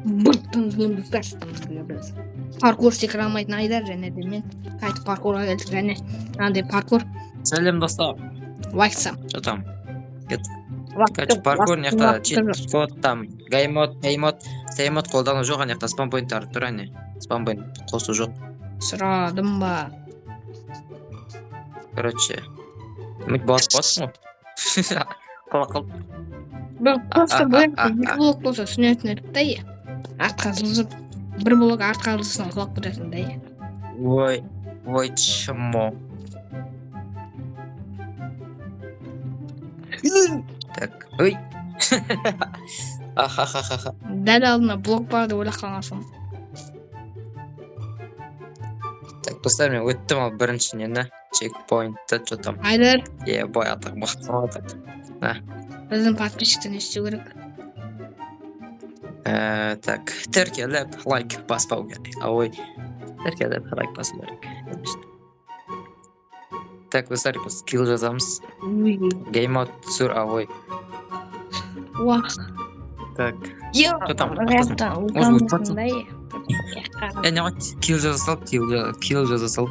Біз паркур секіре алмайтын Айдар және де мен қайтып паркурға келдік және мынандай паркур. Сәлем, достар. Лайк сам. Что там? Короче, паркур мына жақта чит код там, геймод, геймод, геймод қолдану жоқ, ана жақта спам поинттар тұр, әне. Спам поинт қосу жоқ. Сұрадым ба? Короче, үміт басып қалыпсың ғой. Құлап қалып. Бір просто бұл жақта екі блок болса, түсінетін едік та, иә. Артқа жылжып, бір блок артқа жылжысаң, құлап кетесің да, иә. Ой, ой, чмо. Так, ой. Ахахахаха. Дәл алдына блок бар деп ойлап қалған соң. Так, достар, мен өттім ал бірінші нені, чекпоинтті, что там. Айдар. Е, бой, атақ мықты. Біздің подписчиктер не істеу керек? Так, тіркеліп, лайк баспау керек. Ой, тіркеліп, лайк басу керек. Конечно. Так, достар, біз килл жазамыз. Геймод түсір, а ой. Уах. Так, Е, Что там? Жақта Может, ұтамысың да, иә. Е, не ғой, килл жаза салып, килл жаза салып.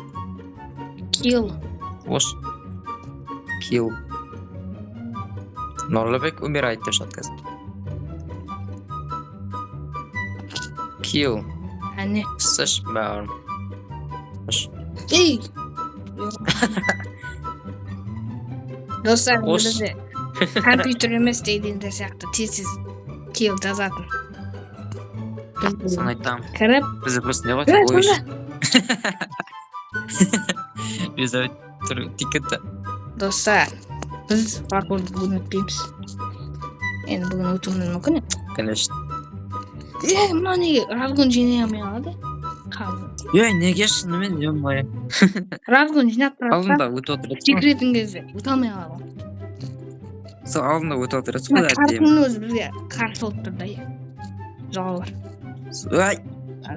Килл. Ош. Килл. Нұрлыбек умирает деп шығады қазір. Килл. Әне. Сыш, бауырым. Ош. Ей! Достар, Ош. бізде компьютер емес дегендер сияқты тез тез килл жазатын. Біз Соны айтамын. кіріп, Бізде просто не ғой, Е, ой. сонда. Бізде тұр тикетті. Достар, біз паркурды бүгін өтпейміз. Енді бүгін өтуіміз мүмкін. Конечно. Е, мынау неге разгон жинай алмай қалады? Қалды. Ей, неге шынымен, ё-моё. Разгон жинап тұрады да, Алдында өтіп отырады ғой. секіретін кезде өте алмай қалады ғой. Сол алдында өтіп отырады Мына ғой, әдемі. картаның өзі бізге қарсы болып тұр да, иә. Жаулар. Ай,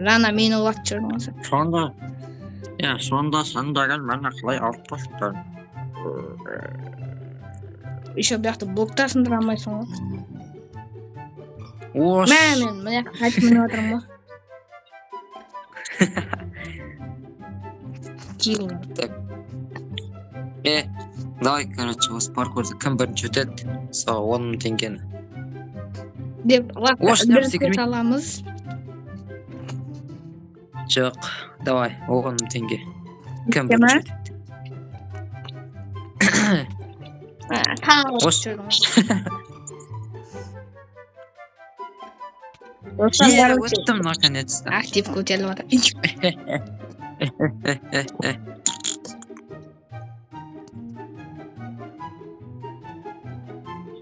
Жаңа мені ұлатып жібердің ғой сен. Сонда. Иә, сонда сандаған мені қалай алып тастадың? Еще бұл жақта блоктар сындыра алмайсың ғой. Ош. Мә, мен мына жаққа қайтып мініп жатырмын ғой. Килл. Так. Е, давай, короче, осы паркурды кім бірінші өтеді, сол 10 000 теңгені. Деп Ош, неғып бірінші секірмейді? саламыз. Жоқ, давай, 10 000 теңге. Кім Кім, бірінші өтеді? Тағы Ош. жібердің ғой. Достар, Е, короче, өттім, наконец-то. актив көтеріліп жатыр.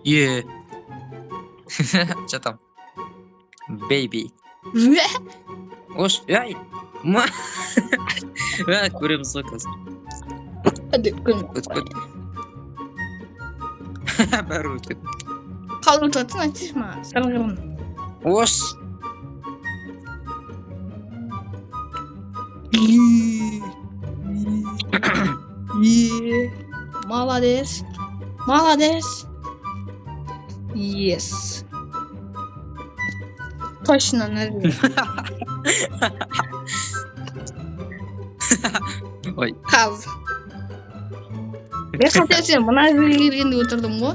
Е. Что там? Бейби. Ош, ай. Ма. Мә, көреміз ғой қазір. Деп күлме. Өтіп кет. Бәрі өтіп кетті. Қалай өтіп жатсың, айтсайшы маған, сырғырын. Ош. Е, молодец. Молодец. Yes. Точно на Ой. Қаз. Мен хотя сен мына жерге келгенде отырдым ғой.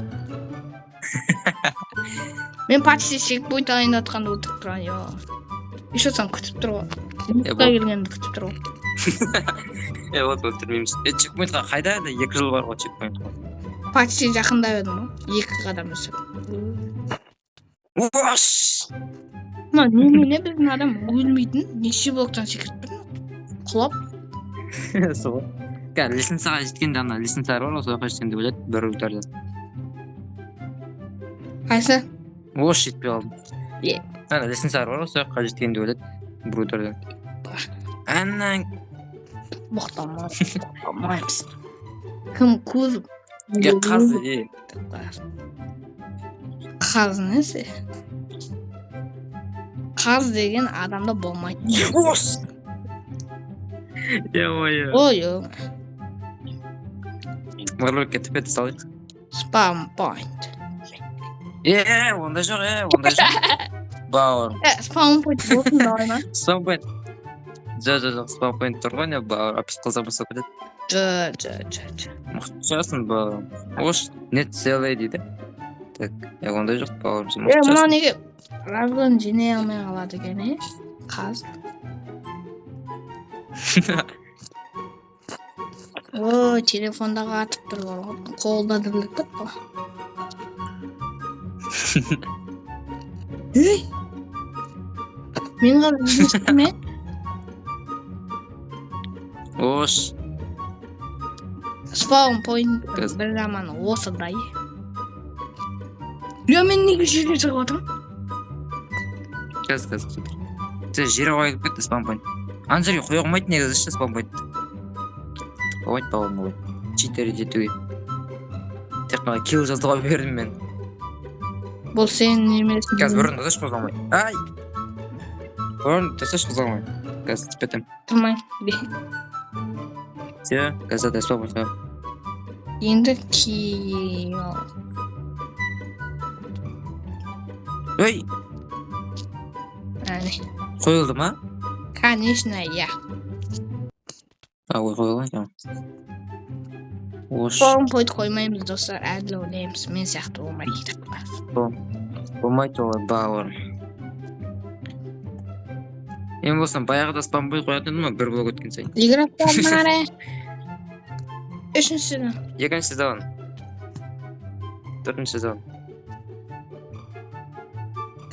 Мен почти чекпоинт алайын деп жатқанда отырып тұрған, ё. Еще сен күтіп тұр ғой. Е, Бұлтқа келгенді күтіп тұр ғой. Е, вот өлтірмейміз. Е, чекпоинтқа қайда енді 2 жыл бар ғой чекпоинтқа. Почти жақындап едім ғой. Екі қадам өсіп. Ош! Мына немене, біздің адам өлмейтін, неше блоктан секіріп тұр? Құлап. Сол. Қазір лестницаға жеткенде, ана лестница бар ғой, сол жаққа жеткенде өледі бір ударда. Қайсы? Ош, жетпей қалдым. Е. Ана лестница бар ғой, сол жаққа жеткенде өледі бір удардан. Ана Боқтамаймыз. Боқтамаймыз. Кім көз Е, қаз, е. Қаз несі? Қаз деген адамда болмайды. Ош! Е-мое. Ой, ой. Нұрлыбекке төпет салайық. Спам поинт. Е, ондай жоқ, е, ондай жоқ. Бауырым. Е, spawn point болсын, давай ма? Spawn point. Жоқ, жоқ, жоқ, spawn point тұр ғой, не, бауыр, 60 қылса болса кетеді. Жо, жо, жо, жо. Мықты шығасың, бауырым. Ош, нет целый дейді. Так, е, ондай жоқ, бауырым, сен Е, мықты мынау шығасың. Неге разгон жинай алмай қалады екен, е? Қаз. Ой, телефондағы атып тұр бар ғой. Қолда дірілдеп кетті ғой. Ей! Мен қазір естімін, е? Ош, Spawn point Қазір. бір заман осындай. Я, мен неге жерге шығып жатырмын? Қазір, қазір, күте тұр. Сен жерге қойып кетті spawn point. Ана жерге қоя қоймайды негізі ше spawn point. Болмайды, бауырым, олай. Читер жетуге. Тек қана kill жазуға бердім мен. Бұл сенің немесің. Қазір бір орында тұршы, қозғалмай. Ай! Бір орында тұрсайшы, қозғалмай. Қазір түсіп кетемін. Тұрмай. Все, қазір да spawn point қоямын. Енді kill. Ой, Әне. Қойылды ма? Конечно, иә. А, ой, қойылған екен. Ош, Spawn point қоймаймыз, достар, әділ ойнаймыз. Мен сияқты болмайды. Болмайды олай, бауырым. Мен болсам баяғыда spawn point қоятын едім ғой, бір блок өткен сайын. Игра в кальмаре. Үшінші сезон. Екінші сезон. Төртінші сезон.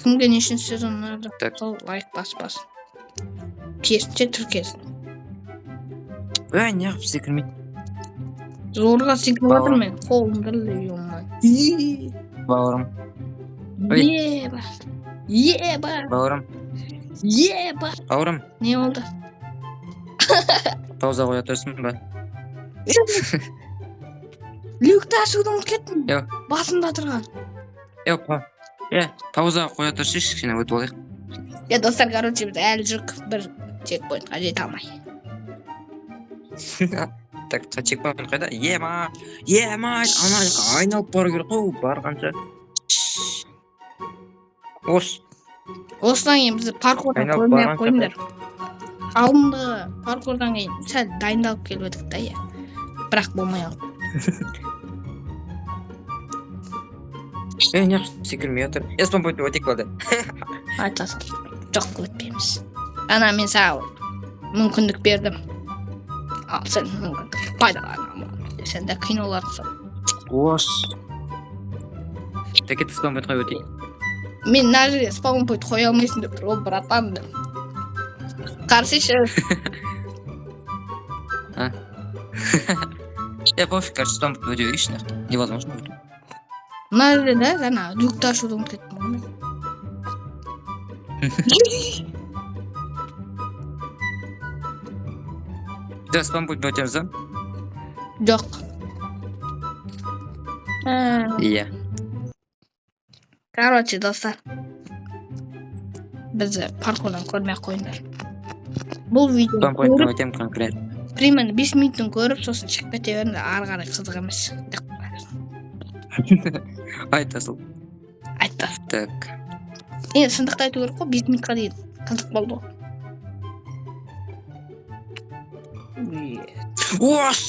Кімге нешінші сезон ұнады? Так. Сол лайк баспасын. Керісінше тіркелсін. Ой, неғып секірмейді? Зорға секіріп Бауырым. жатырмын мен. Қолым дірілдеп, ё-моё. Бауырым. Ой. Еба. Еба. Бауырым. Еба. Бауырым. Не болды? Пауза қоя тұрсың ба? Люкті ашуды ұмытып кеттім. Иә. Басымда тұрған. Е, е, пауза қоя тұршы, кішкене өтіп алайық. Я, достар, короче, біз әлі жүрік бір чекпоинтқа жете алмай. Так, чекпоинт қайда? Ема, ема, ана жаққа айналып бару керек қой, барғанша. Ош, Осыдан кейін бізді паркурдан Айналып көрмей ақ барғанша. Қойыңдар. Алдыңғы паркурдан кейін сәл дайындалып келіп едік та, иә. Бірақ болмай қалды. Е, неғып секірмей жатыр? Е, spawn point өтейік болды. Айтасың. Жоқ, өтпейміз. Ана, мен саған мүмкіндік бердім. Ал сен мүмкіндік пайдалана алмадың. Сен де қиналарсың. Ош. Так, кеттік, spawn pointқа өтейік. Мен мына жерге spawn point қоя алмайсың деп тұр ғой, братан, деп. Қарасайшы. Е, пофиг, короче, spawn point өте берейікші, нақты. Невозможно өту. Мына жерде да жаңа люкті ашуды ұмытып кеттім ғой мен. Да, spawn point өтеміз да? Жоқ. Иә. Короче, достар, бізді паркурдан көрмей ақ қойыңдар. Бұл видеоны Spawn point'тан көріп, өтемін конкретно. Примерно 5 минуттан көріп, сосын шығып кете беріңдер, ары қарай қызық емес деп қоясың. Айта сал. Айтты. Так. Енді шындықты айту керек қой, 5 минутқа дейін қызық болды ғой. Ош!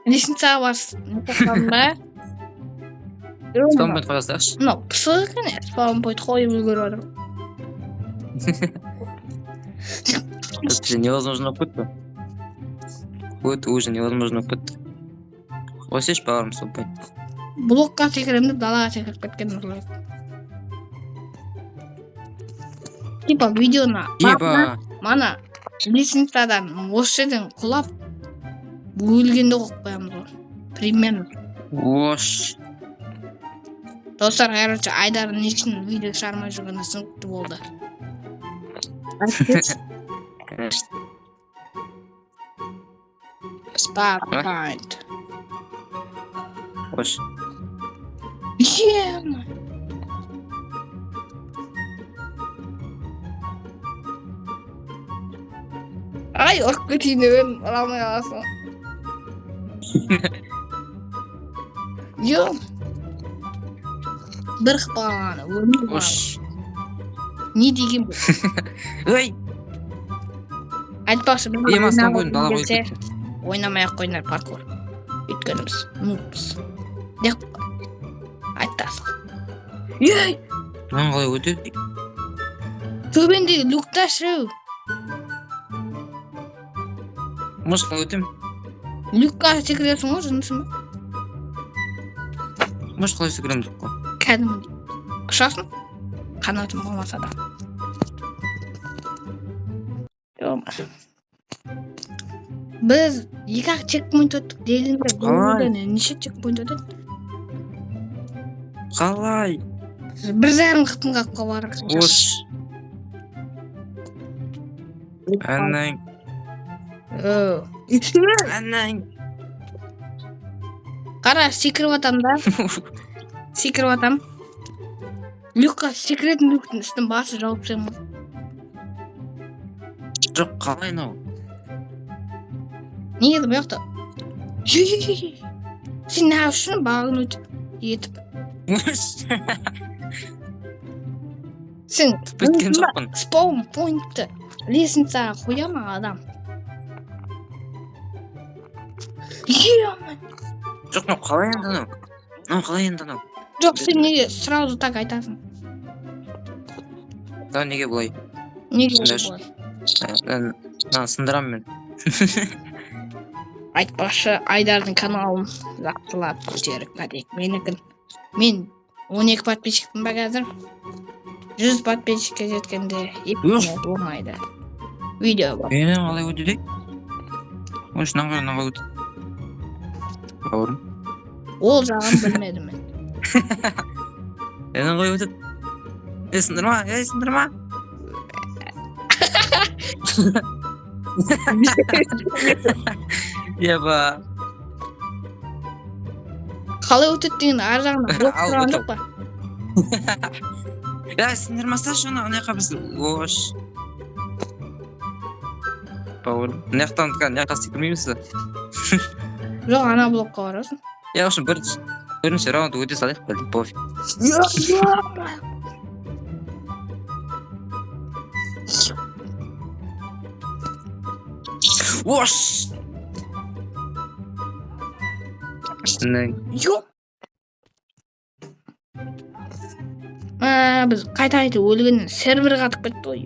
Лестницаға барсын ба? Spawn point қоя салайықшы. Мынау пысық екен, иә, spawn point қойып үлгеріп жатыр. Это невозможно болып кетті. Вот уже невозможно болып кетті. Қойсайшы, бауырым, spawn point. Блокқа секіремін деп далаға секіріп кеткен Нұрлан. Типа видеоны Еба! мана лестницадан осы жерден құлап өлгенде қойып қоямыз ғой примерно. Ош! Достар, короче, Айдар не үшін видео шығармай жүргені түсінікті болды. Конечно. Spawn point. Ош. Ема. Ай, ұрып кетейін деп едім, ұра алмай қаласың. Ё. Бір хп қалғаны өмір бар. Ош. Не деген бұл? Ей. Айтпақшы, бір Ем астан қойдым, далаға келсе, қойып кетті. Ойнамай ақ қойыңдар паркур. Өйткені біз нубпыз. Деп айта сал. Ей! Мынаны қалай өтеді? Төбендегі люкті ашу. Может, қалай өтемін? Люкқа секіресің ғой, жындысың ба? Может, қалай секіремін деп қой. Кәдімгідей. Ұшасың. Қанатың болмаса да. Ё-моё. Біз екі ақ чекпоинт өттік делінді. Қалай? Неше чекпоинт өтеді? Қалай? 1,5 хпын қалып қалар. Ош. Анаң. Анаң. Қара, секіріп атам да. Секіріп атам. Люкқа секіретін, люктің үстін басы жауып тастаймын ғой. Жоқ, қалай мынау? Неге бұл жақта? Сен не үшін бағын өтіп етіп? Ош. Сен Біткен жоқпын. Спаун поинтті лестницаға қоя ма адам? Ё-моё. Жоқ, мынау қалай енді анау? Мынау қалай енді анау? Жоқ, сен неге сразу так айтасың? Да, неге бұлай? Неге Түсіндірші. олай? Мынаны сындырамын мен. Айтпақшы, Айдардың каналын жақсылап көтеріп кетейік. Менікін. Мен 12 подписчикпін ба қазір? 100 подписчикке жеткенде ештеңе болмайды. Видео бар. Е, қалай өтеді? Ош, мынаны қара, мынаны қалай өтеді? Бауырым. Ол жағын білмедім мен. Е, мынаны қалай өтеді? Е, сындырма, ей, сындырма. Еба. Қалай өтеді деген ар жағында блок Ал, тұрған өтіп. жоқ па? Е, сындырмасашы оны, ана жаққа біз. Ош. Бауырым. Мына жақтан мына жаққа секірмейміз ба? Жоқ, ана блокқа барасың. Е, в общем, бірінші раунд өте салайық, блин, пофиг. Ош! Міне, Ё! Ә, біз қайта қайта өлгеннен сервер қатып кетті ғой.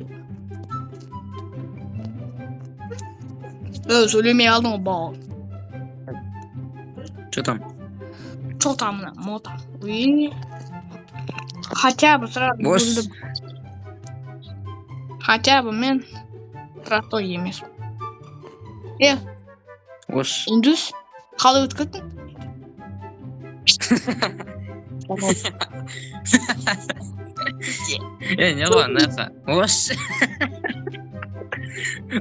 Ө, сөйлемей алдың ғой, бауырым. Что там? Чё там мына, мо там? Уи. Хотя бы сразу Ош. өлдім. Хотя бы мен простой емеспін. Е, Ош. Индус, қалай өтіп кеттің? Е, не ғой, ана жаққа. Ош.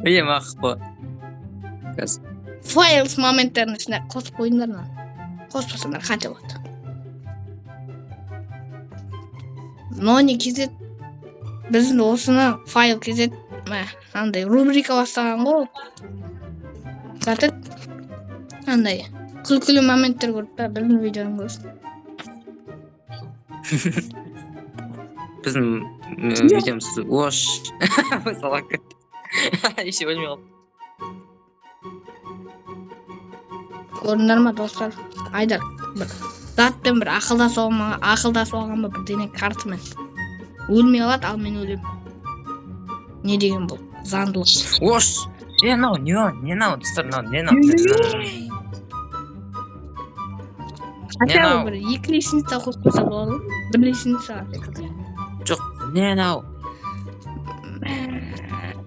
Е, мақұл қой. Қазір. Файлс моменттерінің ішіне қосып қойыңдар ма? Қоспасаңдар қате болады. Нони kz біздің осыны файл kz мә андай рубрика бастаған ғой. Затып андай күлкілі моменттер көріп та біздің видеоны көрсін. Біздің видеомыз. Ош. Салақ кетті. Еще өлмей қалды. Көрдіңдер ма, достар? Айдар бір затпен бір ақылдасып алма, ақылдасып алған ба бірдеңе картамен. Өлмей қалады, ал мен өлемін. Не деген бұл? Заңдылық. Ош. Е, мынау не, не мынау, достар, мынау не мынау? Хотя бы мынау? бір екі лестница қойып қойса болады ғой. Бір лестница секілді. Жоқ, не мынау?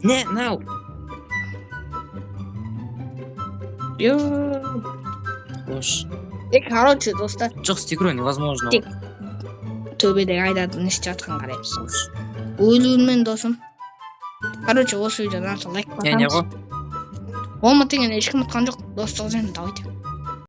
Не мынау? Йо. Ош. Е, короче, достар, Жоқ, секіру невозможно. Тек. Төбедегі Айдардың не істеп жатқанын қараймыз. Ош. Өлуіңмен, досым. Короче, осы видеоны лайк Не, не басамыз. ғой? 10 000 теңгені ешкім ұтқан жоқ. Достық және давайте.